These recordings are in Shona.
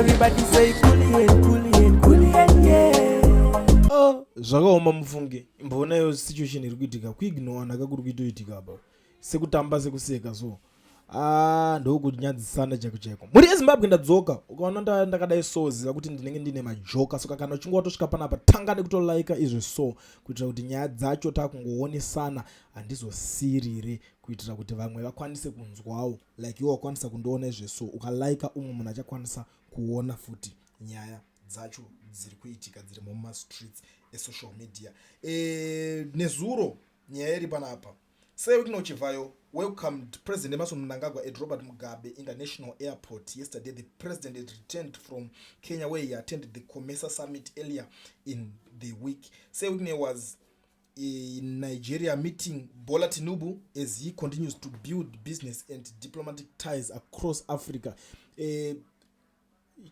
Everybody say Kulliant, Kulliant, Kulliant, yeah. Oh, zvakaoma mufunge. Imboona situation iri kuitika. Kuignowana kakuri kuitoitika apa. Sekutamba sekuseka so. Ah, ndokunyadzisana chaiko chaiko. Mhuri yeZimbabwe ndadzoka. Ukaona ndakadai so ziva kuti ndinenge ndine majoka. Saka kana uchinge watosvika panapa tanga nekutolaika izvi so kuitira kuti nyaya dzacho takungoonesana handizosirire kuitira kuti vamwe vakwanise kunzwawo like iwe wakwanisa kundiona izvi so ukalaika umwe munhu achakwanisa kuona futi nyaya dzacho dziri kuitika dziri mumastreets esocial media. Nezuro nyaya iri panapa. Sir Wicknell Chivayo welcomed President Emmerson Mnangagwa at Robert Mugabe International Airport yesterday. The president had returned from Kenya where he attended the COMESA summit earlier in the week. Sir Wicknell was in Nigeria meeting Bola Tinubu as he continues to build business and diplomatic ties across Africa.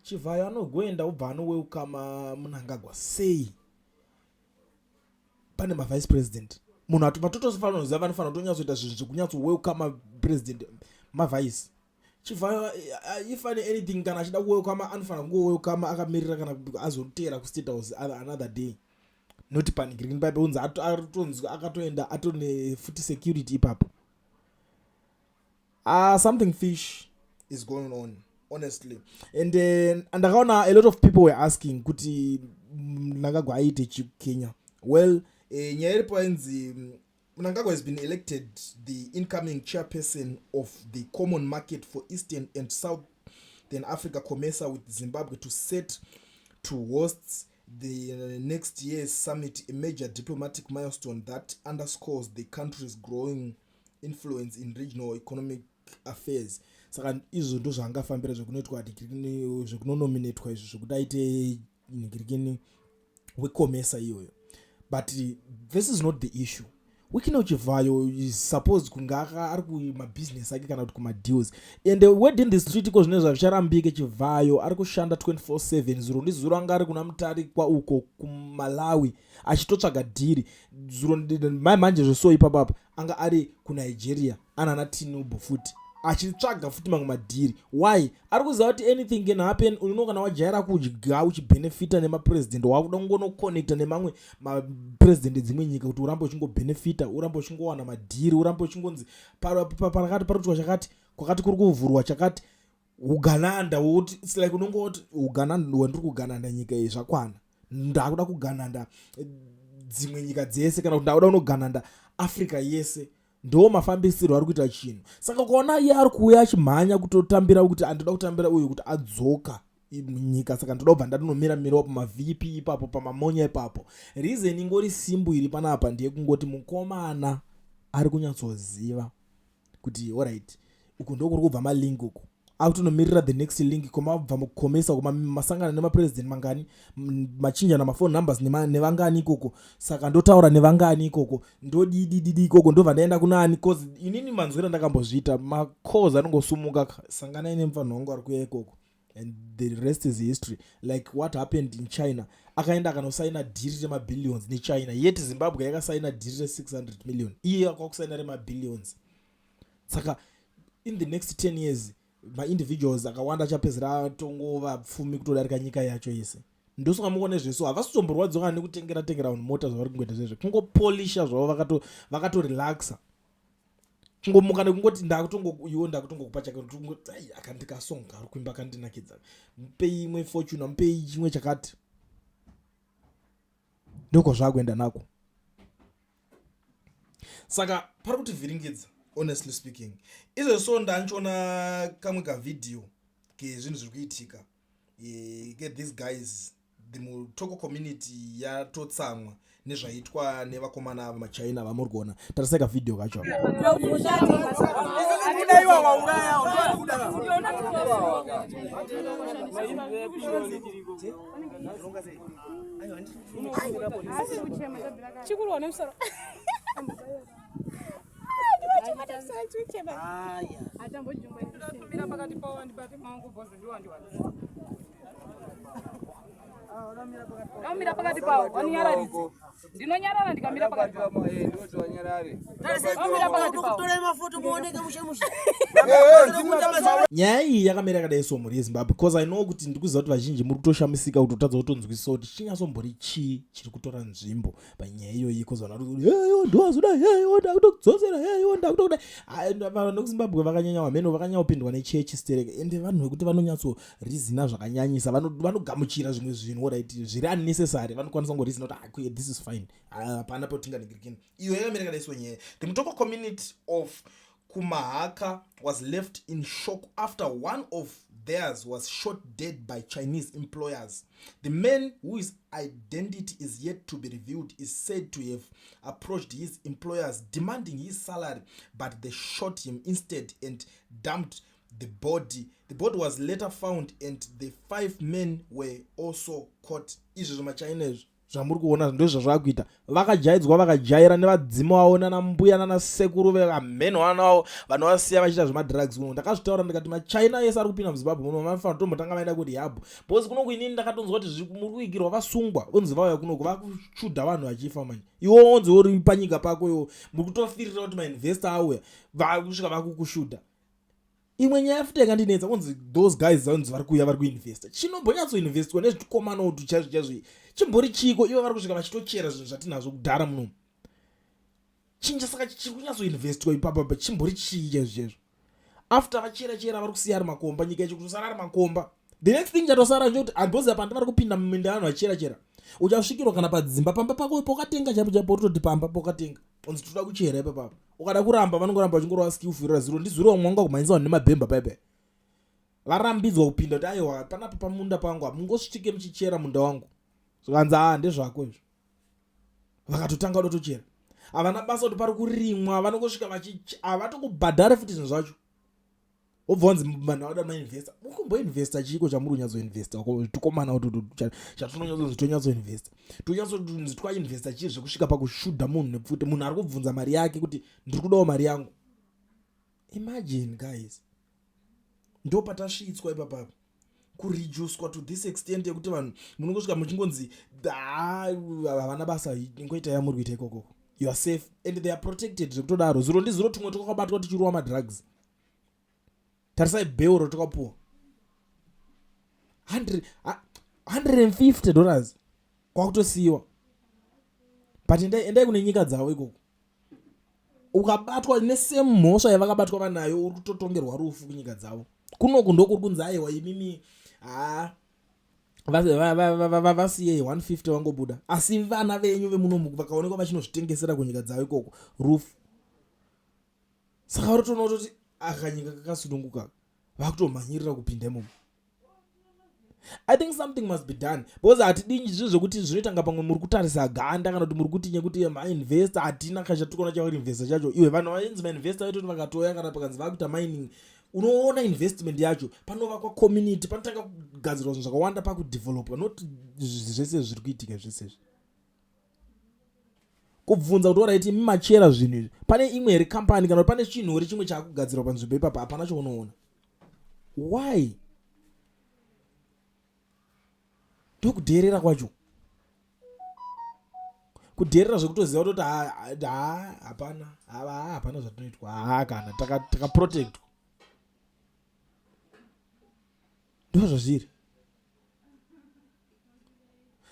Chivayo anogoenda ubva anowelcome Mnangagwa sei pane mavice president? Munhu vatotofanira kuziva vanofanira kutonyatsoita zvinhu zvekunyatso president mavice. Chivayo, if ane anything kana achida kuwelcome, anofanira kungowelcome akamirira kana azoteera kuState House another day, not panikiri paipe unzi atonzi akatoenda atone futi security ipapo. Something fish is going on, honestly. And ndakaona a lot of people were asking kuti Mnangagwa aite chikenya. Well, nyaya iripo ainzi Mnangagwa has been elected the incoming chairperson of the Common Market for Eastern and Southern Africa, COMESA, with Zimbabwe to set to host the next year's summit, a major diplomatic milestone that underscores the country's growing influence in regional economic affairs. Saka izvo ndo zvaangafambira zvekunoitwa, zvekunonominatwa izvo zvekuti aite nhingirikini weCOMESA iyoyo. But this is not the issue. Wicknell Chivayo is supposed kunge ari kumabhizinesi ake kana kuti kumadeals, and word in the street iko zvine zvazvicharambike. Chivayo ari kushanda 24/7. Zuro ndizuro anga ari kuna Mutarikwa uko kuMalawi achitotsvaga dhiri. Zuro mai manje zveso ipapapa anga ari kuNigeria anana Tinubu futi achitsvaga futi mamwe madhiri. Why? Ari kuziva kuti anything can happen. Uno kana wajaira kudya uchibhenefita nemapurezidendi, wakuda kungonoconnecta nemamwe mapurezidendi edzimwe nyika kuti urambe uchingobhenefita, urambe uchingowana madhiri, urambe uchingonzi parakati parikuitwa chakati, kwakati kuri kuvhurwa chakati. Ugananda woti it's like unongoti ugananda wandiri kugananda nyika iyi zvakwana, ndakuda kugananda dzimwe nyika dzese kana kuti ndakuda kunogananda Africa yese. Ndo mafambisirwo ari kuita chinhu. Saka ukaona iye ari kuuya achimhanya kutotambira kuti andoda kutambira uyu kuti adzoka munyika, saka ndoda kubva ndatonomira mirawo pamaVP ipapo, pamamonya ipapo. Reason ingori simple iri panapa ndeyekungoti mukomana ari kunyatsoziva kuti alright, uku ndokuri kubva malink, uku akutonomirira the next link. Komabva muCOMESA kuma masangana nemapresident mangani, machinjana mafone numbers nevangani ikoko. Saka ndotaura nevangani ikoko, ndodidididi ikoko, ndobva ndaenda kunani? 'Cause inini manzwira ndakambozviita, macalls anongosumuka, sanganai nemufanhu wangu ari kuya ikoko, and the rest is history. Like what happened in China, akaenda akanosaina dhiri remabillions neChina, yet Zimbabwe yakasaina dhiri re600 million, iye akwakusaina remabillions. Saka in the next 10 years maindividuals akawanda achapedzera atongova pfumi kutodarika nyika yacho yese. Ndosaka muone zveso havasi kutomborwadziwa kana nekutengera tengera vanhu mota zvavari kungoita zvezve, kungopolisha zvavo, vakatorelaxa, kungomuka nekungoti ndakutongo iwo ndakutongokupa chake. Ai, akandikasong kari kuimba kandinakidza, mupei imwe fortune, mupei chimwe chakati, ndoko zvakuenda nako. Saka pari kutivhiringidza, honestly speaking. Izvezvo ndanchiona kamwe kavhidhiyo kezvinhu zviri kuitika, get these guys, the Mutoko community yatotsamwa nezvaitwa nevakomana ava maChina vamuri kuona. Tarisai kavhidhiyo kacho. Kuda iwa wauraya, kuda. Chikuru nemusoro. Mira pakati pavo, ndibate maoko bhozi, ndiwandiwani. Ndamira pakati pavo, vaninyararidze. Ndinonyarara ndikamira pakati pavo. Vamira pakati pavo. Torai mafoto muoneke mushe mushe. Nyaya iyi yakamira yakadai so, mhuri yeZimbabwe, because I know kuti ndikuziva kuti vazhinji muri kutoshamisika, kutotadza kutonzwisisa kuti chinyatsombori chii chiri kutora nzvimbo panyaya iyoyi, because vanhu vari kuti, "Heyo, ndowazoda, heyo, ndakutokudzosera, heyo, ndakutokudai." Vanhu vekuZimbabwe vakanyanya, vamheno vakanyanya kupindwa nechechi stereke, ende vanhu vekuti vanonyatsorizina zvakanyanyisa, vanogamuchira zvimwe zvinhu, right, zviri unnecessary. Vanokwanisa kungorizina kuti, "Ah, this is fine." Ah, hapana potinganigirikini. Iyo yakamira yakadai so nyaya: the Mutoko community of Kumahaka was left in shock after one of theirs was shot dead by Chinese employers. The man, whose identity is yet to be revealed, is said to have approached his employers demanding his salary, but they shot him instead and dumped the body. The body was later found and the five men were also caught. Izvo zvemaChina izvo zvamuri kuona ndozvazvakuita. Vakajaidzwa, vakajaira nevadzima vavo, nanambuya, nanasekuru, vamheno vana vavo vanovasiya vachiita zvemadrugs kuno. Ndakazvitaura ndikati maChina ese ari kupinda muZimbabwe muno vanofanira kutombotanga vaenda kurehab, because kunoku inini ndakatonzwa kuti muri kuigirwa vasungwa, onzi vauya kunoku vakuchudha vanhu vachifa. Manje iwo onzi uri panyika pako, iwo muri kutofirira kuti mainvestor auya, vakusvika vakukushudha. Imwe nyaya futi yakandinetsa, kunzi those guys vanzi vari kuuya vari kuinvesta. Chinombonyatsoinvestwa nezvitukomana utu chaizvo chaizvo chimbori chiko? Ivo vari kusvika vachitochera zvinhu zvatinazvo kudhara munomu. Chinja saka chiri kunyatsoinvestwa ipapapa chimbori chii chaizvo chaizvo? After vachera chera, vari kusiya ari makomba, nyika yacho kutosara ari makomba. The next thing chatosara ndechekuti handibhozi apa vari kupinda muminda yavanhu vachera chera, uchasvikirwa kana padzimba, pamba pako pokatenga chaipo chaipo, utoti pamba pokatenga, unzi toda kuchera ipapapa. Ukada kuramba, vanongoramba vachingorova skillful. Zuro ndizuro vamwe vanga kumhanyisa vanhu nemabhemba paipai, varambidzwa kupinda kuti aiwa, panapa pamunda pangu, hamungosvike muchichera munda wangu. Zvikanzi, "Aa, ndezvako izvo." Vakatotanga kutotochera, havana basa kuti pari kurimwa, vanongosvika havatokubhadhare futi zvinhu zvacho. Wobva wanzi vanhu vada mainvesta. Mukumboinvesta chiiko chamuri kunyatsoinvesta? Tukomana chatinonyatsonzi tonyatsoinvesta, tonyatsonzi twainvesta chii zvekusvika pakushudha munhu nepfuti, munhu ari kubvunza mari yake kuti ndiri kudawo mari yangu? Imagine guys, ndo patasvitswa ipapapa, kureducwa to this extent yekuti vanhu munongosvika muchingonzi havana basa, ingoita yamuri kuita ikokoko, you are safe and they are protected zvekutodaro. Zuro ndizuro tumwe twakabatwa tichirova madrugs. Tarisai bail rotakapuwa, $150, kwakutosiyiwa. But endai kune nyika dzavo ikoko, ukabatwa nesame mhosva yavakabatwa vanayo, uri kutotongerwa rufu kunyika dzavo. Kunoku ndokuri kunzi aiwa, imimi ha, vasiyei, 150 vangobuda. Asi vana venyu vemunomu vakaonekwa vachinozvitengesera kunyika dzavo ikoko, rufu. Saka vari toona kutoti akanyika kakasununguka, vakutomhanyirira kupinda imomo. I think something must be done, because hatidinji zvinhu zvekuti zvinoita nga pamwe muri kutarisa ganda kana kuti muri kuti nyekuti mainvestor hatina kachatikuona chavainvesta chacho. Iwe, vanhu vainzi mainvestor vaitoti vakatoya, kana pakanzi vakuita mining, unoona investment yacho, panovakwa community, panotanga kugadzirwa zvinhu zvakawanda, pakudevelopwa, not zvese zviri kuitika zvese izvi. Kubvunza kuti alright, imi machera zvinhu izvi, pane imwe here kambani kana kuti pane chinhu here chimwe chaakugadzirwa panzvimbo ipapa? Hapana chaunoona. Why? Ndokudheerera kwacho, kudheerera zvekutoziva kutoti ha, hapana, hapana zvatinoitwa, ha, kana takaprotectwa, ndo zvazviri.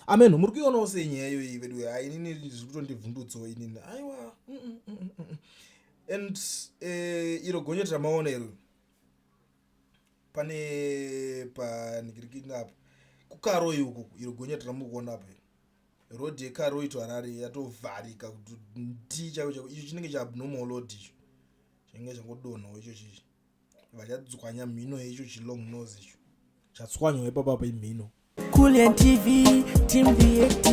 Amen. Muri kuionawo sei nyaya iyoyi vedu? Hai, inini zviri kutondivhundutsawo inini. Aiwa. And iro gonyeti ramaona iro pane panikirikini apa kuKaroi uko, iro gonyeti ramuri kuona apa, road yeKaroi to Harare yatovharika kuti ndi chaiko chaiko. Icho chinenge chaabnormal load, icho chinenge changodonhawo icho, chichi vachadzwanya mhino icho, chilong nose icho chatswanywa ipapapa imhino. Kulian TV, Team VAT.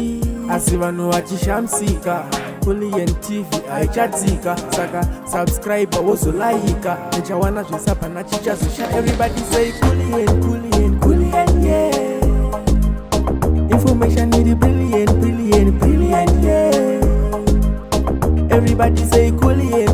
Asi vanhu vachishamisika, Kulian TV haichatsika, saka subscribe wozolaika, nichawana zvese, hapana chichazosha. Everybody say Kulian, Kulian, Kulian, yeah. Information iri brilliant, brilliant, brilliant, yeah. Everybody say Kulian.